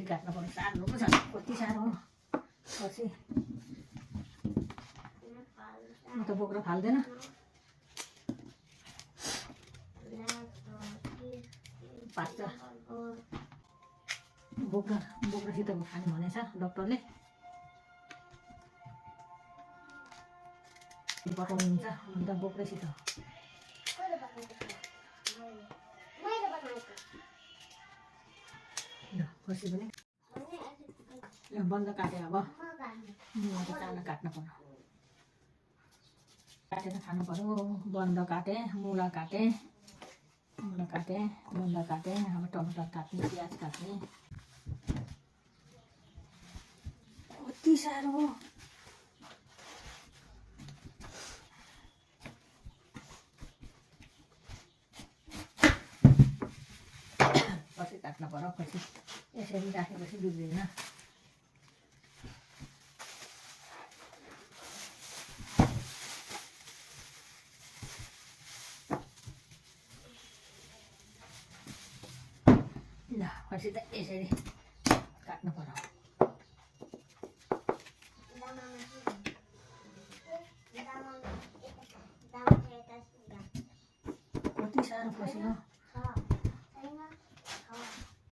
यसरी काट्नु पर्छ साह्रो पो छ कति साह्रो हो पछि म त बोक्रा फाल्दैन पाक्छ बोक्रासित खानु भनेछ डक्टरले पकाउनुहुन्छ अन्त बोक्रासित खसी पनि बन्द काटे अब चाना काट्नु पर्यो काटेर खानु पर्यो बन्द काटेँ मुला काटेँ बन्द काटेँ अब टमाटर काट्ने प्याज काट्ने कति साह्रो हो पछि काट्नु पर्यो पछि यसरी राखेपछि डुब्दैन ल पछि त यसरी काट्नु पर्यो कति साह्रो पछि हो